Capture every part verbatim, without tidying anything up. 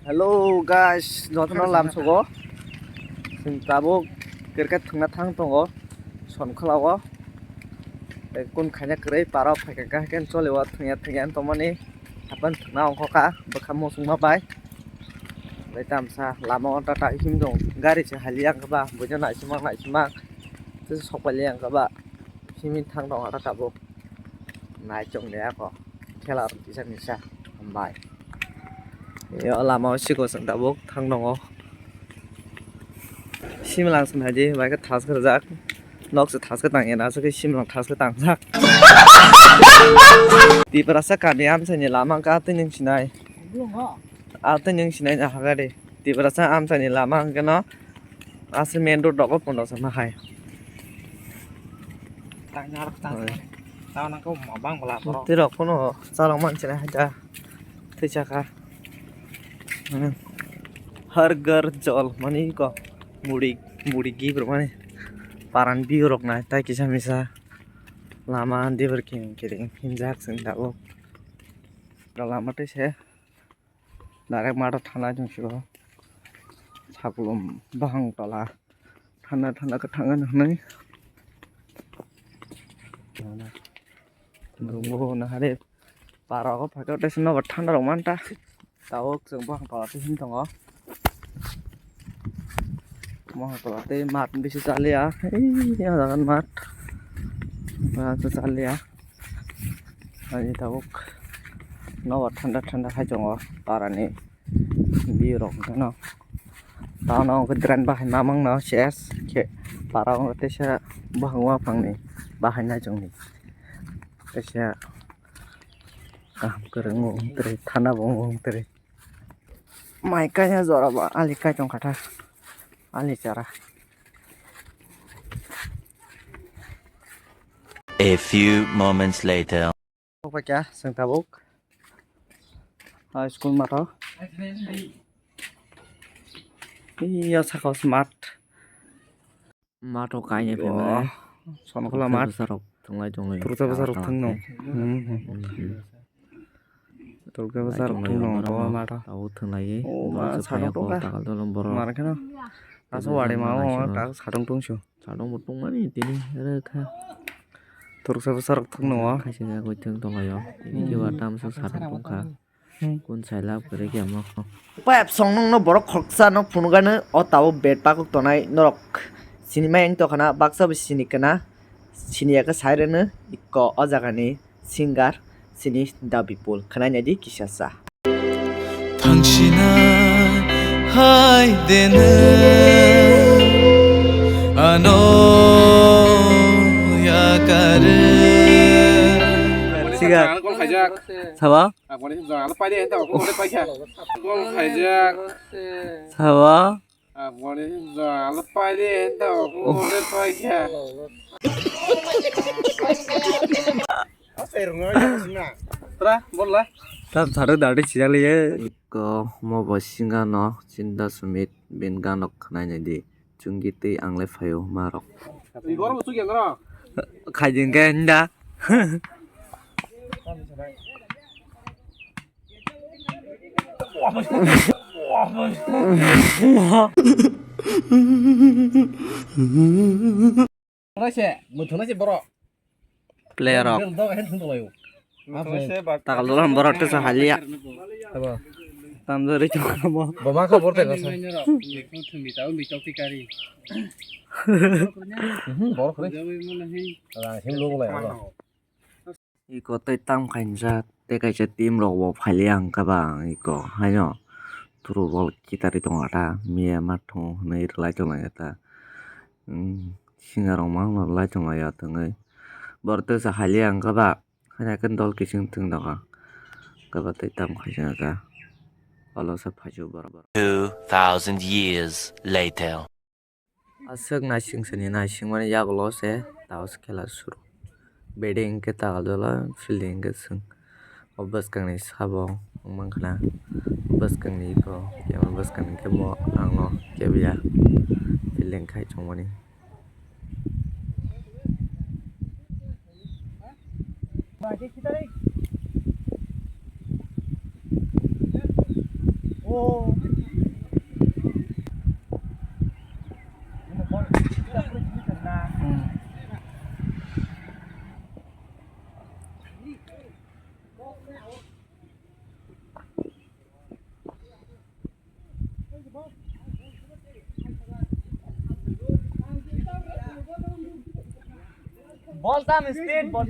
Hello guys, jotono lamsogo. Chwng tabuk cricket thwngna thang tongo Sonkholao. Tei kun khaina kwrwi parao phaikha khe choliwo thwngya thwngya tongmani. Hapan thwngna ongkha bwkha muchungma bai. Tei tamsa lama o tata him dong gari se haliya wngkha ba buino naisima naisima. Tei sokpaliya wngkha ba simi thang tongo tata tabuk. Nai chong de ako. Khela rok kisa misa. Hambai. Yo lama o siko chwng tabuk thang tongo. Simlang se naidi bai khe thaske rwjak. Nok se thaske tang ya na se simlang thaske tang jak. Tiprasa kami amsani lama ka tini sinai. A tini sinai na hagari. Tiprasa amsani lama hwnkhe no. Ase main road rogo pono sama hai. Tang narok tang. Oi. Tang nang kau mabang bela borok. Tirok pono chalok manchina hai da. Tei saka. Hmm. Har ghar jal mani ko. Muri, muri gi bro mani. Paran bi rok nai tai kisa misa. Lama dibar king kiring hinjak sing dago. Lama tei se. Direct mato thana chwng sio. Saklum bahang tola. Thana thana kwthang ano hwnwi. Dungo nahare. Para o phaikhe tei se nobar thana rok manta. Tabuk chwng bahang tola tei him tongo. Mohor tola tei mat bisi chaliya. Ei, o jaga mat. Mat chaliya. Ani tabuk nobar thanda thanda hai tongo parani view rok no. Tamo hwnke drain bahai mamang no ses khe para o teisa buphang buphang ni bahai nai chongni teisa kaham kwrwng wng twrwi thana bo wng twrwi. Mai kanya jora ba ali kai tong kha tha ali chara. A few moments later. Sokphaikha chwng tabuk. Ah, school mato. Iya saka smart. Mato kainwi phaimani. Sonkhola mat. Bwsarok thwnglai tonglaio. Thursa bwsarok thwngno. Hmm, hmm. Hmm, hmm. Thursa bwsarok thwngno, o mato. Abo thwnglaiwi. O ma sadong tongkha. Takal tolong borok. Mar kheno. Asa wari ma o tak sadong tongsu. Sadong bo tongmani tini rwkha. Thursa bwsarok thwngno o. Kaisa khe koi thwng tonglaio. Tini khe ba tamsa sadong tongkha. Kun sailab kwrwi khe mo. Payap song nung no borok khoroksa no phunukgano o tabuk bed pakuk tonai norok sinimai wng tongkhana baksa bo sini kana siniya khe sai rwno ikko o jagani singer sini da Bipul khwnai naidi kisa sa. Thangsina hai dene ano yakare. Sigar. Saba? Aboni jora alo paide enta oku mode paikha. Gol khaijak. Saba? Aboni jora alo paide enta oku mode paikha. Tra, bolla. Tam tharo dadi chijak liye. Ikko mo bo singa no Chinda Sumit bin ganok khnai nai di. Chungi tei ang le phaio ma rok. Khaijing khe hinda. Player rok. Takal dolan borok tesa haliya. Tamjari tongmo. Boma kha borok tesa. Borok re. Iko tei tam khainjak tei kaisa team rok bo phailiya hwnkhe ba ang iko haino thurubol kitari tongo ta miya ma thung hwnwi rwlai tonglai ta singa rok ma wng rwlai tonglai ya tongwi borok tesa haliya hwnkhe ba haino khe dol kiching thwng doga hwnkhe ba tei tam khaisa ta olo se phaisu borok. Two thousand years later. Aswk naising sani naisingmani yagulo se tao se khela suru. Batting hwnkhe takal dolo, fielding hwnkhe chwng. O bwskangni sabo wng mankha na, bwskangni iko, kebo bwskangni kebo angno kebiya fielding khai tongmani. Oh. Hmm. Bol tam straight, bol.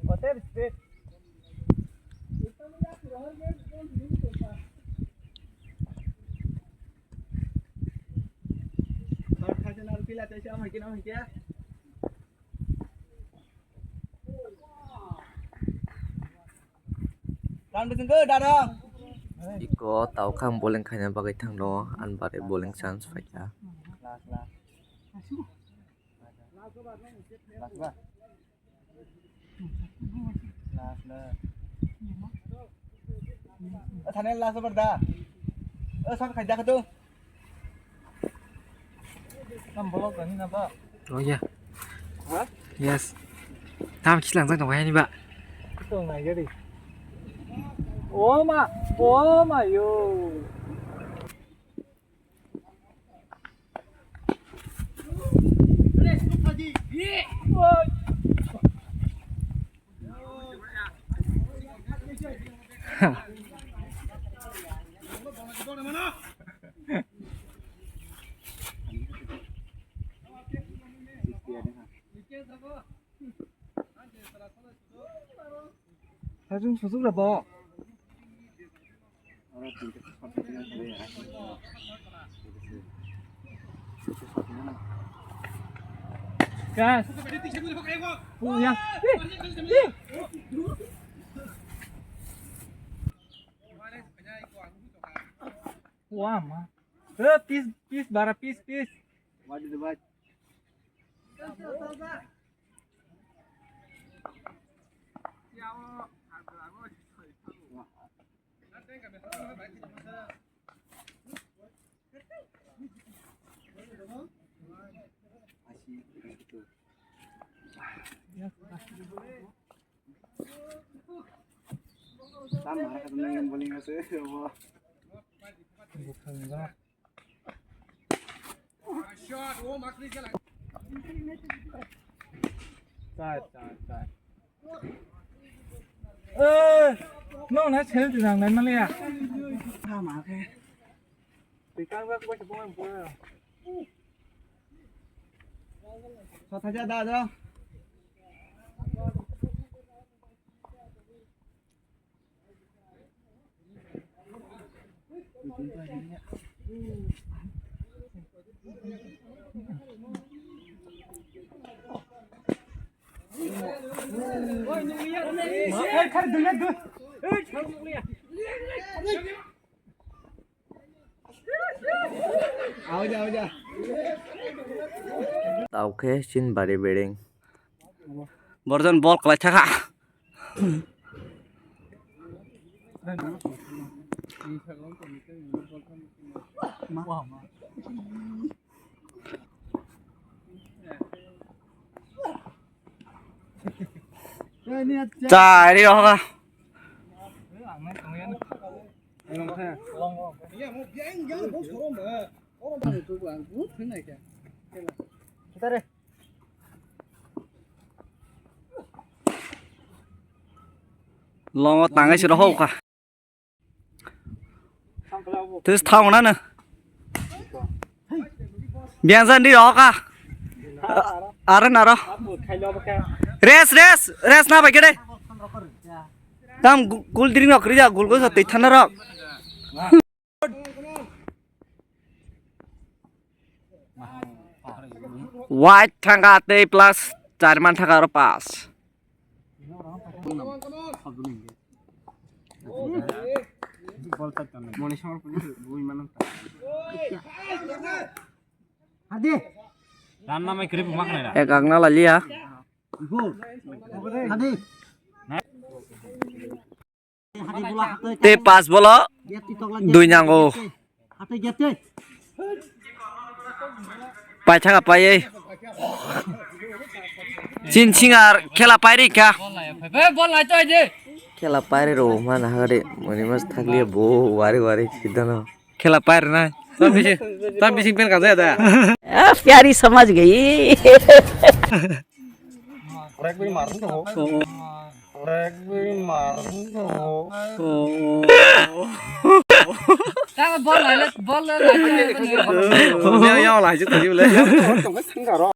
Kotor straight. Iko tau kha ang bowling khaina bagwi thangno, ani bagwi bowling chance phaikha. Thane last over da. O, sab khai da kha tu. Tam bolok gani na ba? Oh, yeah. Ha? Yes. Tam kislang jang tong ni ba? Tong nai gari. Oh ma, oh ma yo. Sajung sujuk la bo. Gas. Oh, ya. Wah, ma. Eh, pis, pis, bara pis, pis. What is the what? Tam harap na yang bowling ase, bo. Bukan enggak. Chai, chai, chai. Eh, no, na chel tu nang nai male ya. Tama ke. Tikang gak gua cepung yang pura. Sat aja dah, dah. Tao khe chini bari bereng. Borjon bol kwlai thaka. Chari rohga. Longo tangai siro hokha. Tis thong na na. Biang san di roka. Are na ro. Res, res, res na bai kede. Tam gu-, gul diri nok ri ja, gul gul sa tei thana rok. White thangka tei plus char man thangka aro pass. Ek agna lalia. Tei pass bolo dui nango. Paithaka paiwi. Chin singar khela pairikha. Khela paire ro ma na hare, mani mas thakliya bo wari wari kidano. Khela paire na. Tam bising, tam bising pen kaja da. Ah, pyari samajh gayi. Break bi mar to. Break bi mar to. Tama bol lai, bol lai. Ya, ya, lai je tadi le.